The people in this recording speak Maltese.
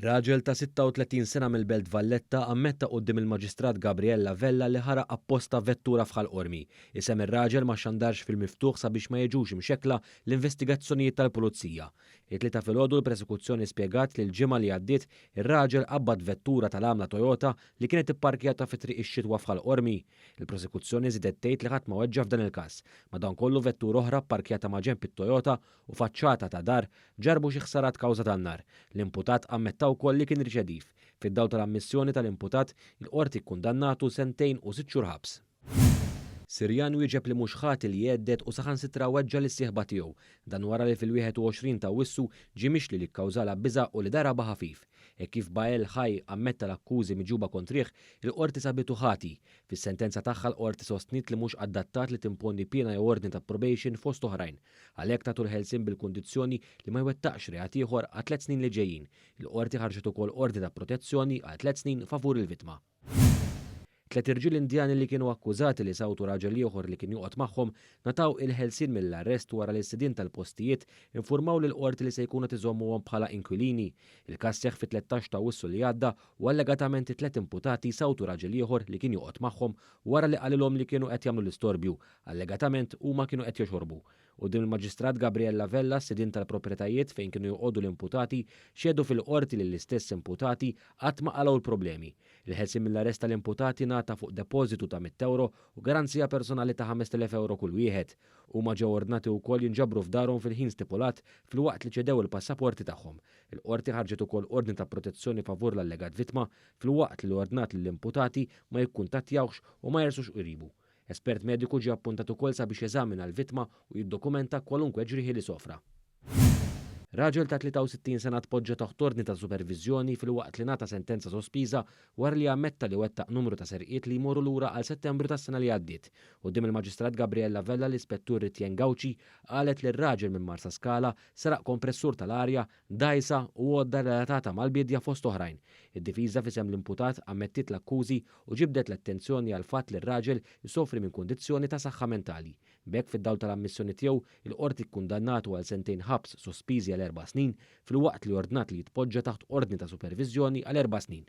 Raġel ta' 36 sena mill-Belt Valletta ammetta quddiem il-Maġistrat Gabriella Vella li ħaraq apposta vettura f'Ħal Qormi. Isem ir-raġel ma xandarx fil-miftuħ sabiex ma jiġux imxekkla l-investigazzjonijiet tal-Pulizija. It-Tlieta filgħodu l-Prosekuzzjoni spjegat li l-ġimgħa li għaddiet ir-raġel qabbad vettura tal-għamla Toyota li kienet ipparkjata fi Triq ix-Xitwa f'Ħal Qormi. Il-Prosekuzzjoni żiedet tgħid li ħadd ma weġġa' f'dan il-każ. Madankollu vettura oħra pparkjata maġenb it-Toyota u faċċata ta' dar ġarrbu xi ħsarat kawża tan-nar. L-imputat ammetta wkoll li kien riċediv. Fid-dawl tal-ammissjoni tal-imputat, il-Qorti kkundannatu sentejn u sitt xhur ħabs. Sirjan wieġeb li mhux ħati li għedded u saħansitra weġġa' lis-sieħba tiegħu. Dan wara li fil-21 ta' Awwissu ġie mixli li kkawżalha biża' u li darabha ħafif. Hekk kif Bael Hay ammetta l-akkużi miġjuba kontrih, il-Qorti sabitu ħati. Fis-sentenza tagħha l-Qorti sostniet li mhux adattat li timponi piena jew ordni ta' probation fost oħrajn. Għalhekk tatu l-ħelsien bil-kundizzjoni li ma jwettaqx reat ieħor għat-tliet snin li ġejjin. Il-Qorti ħarġet ukoll ordni ta' protezzjoni għal tliet snin favur il-vittma. Tliet irġiel Indjani li kienu akkużati li sawtu raġel ieħor li kien joqgħod magħhom ngħataw il-ħelsien mill-arrest wara li s-sidien tal-postijiet infurmaw lill-Qorti li se jkunu qed iżommuhom bħala inkwilini. Il-każ seħħ fit-13 ta' Awwissu li għadda u allegatament it-tliet imputati sawtu raġel ieħor li kien joqgħod magħhom wara li qalilhom li kienu qed jagħmlu l-istorbju. Allegatament huma kienu qed joxorbu. Quddiem il-Maġistrat Gabriella Vella, s-sidien tal-proprjetajiet fejn kienu joqogħdu l-imputati xehdu fil-Qorti li l-istess imputati qatt ma qalgħu l-problemi. Il-ħelsien mill-arrest tal-imputati ngħata fuq depożitu ta' €100 u garanzija personali ta' €5,000 kull wieħed. Huma ġew ordnati wkoll jinġabru f'darhom fil-ħin stipulat filwaqt li ċedew il-passaporti tagħhom. Il-Qorti ħarġet ukoll ordni ta' protezzjoni favur l-allegat vittma filwaqt li ordnat lill-imputati ma jikkuntattjawhx u ma jersqux qribu. Espert mediku ġie appuntat ukoll sabiex jeżamina l-vittma u jiddokumenta kwalunkwe ġrieħi li sofra. Raġel ta' 63 sena tpoġġa taħt ordni ta' superviżjoni filwaqt li ngħata sentenza sospiża wara li ammetta li wettaq numru ta' serqiet li jmorru lura għal Settembru tas-sena li għaddiet. Quddiem il-Maġistrat Gabriella Vella l-Ispettur Ritjen Gauci qalet li r-raġel minn Marsaskala seraq kompressur tal-arja, dgħajsa u għodda relatata mal-biedja fost oħrajn. Id-difiża f'isem l-imputat ammettiet l-akkużi u ġibdet l-attenzjoni għall-fatt li r-raġel isofri minn kundizzjoni ta' saħħa mentali. B'hekk fid-dawl tal-ammissjoni tiegħu, il-Qorti kkundannatu għal sentejn ħabs sospiżi għal erba' snin, filwaqt li ordnat li jitpoġġa taħt ordni ta' superviżjoni għal erba' snin.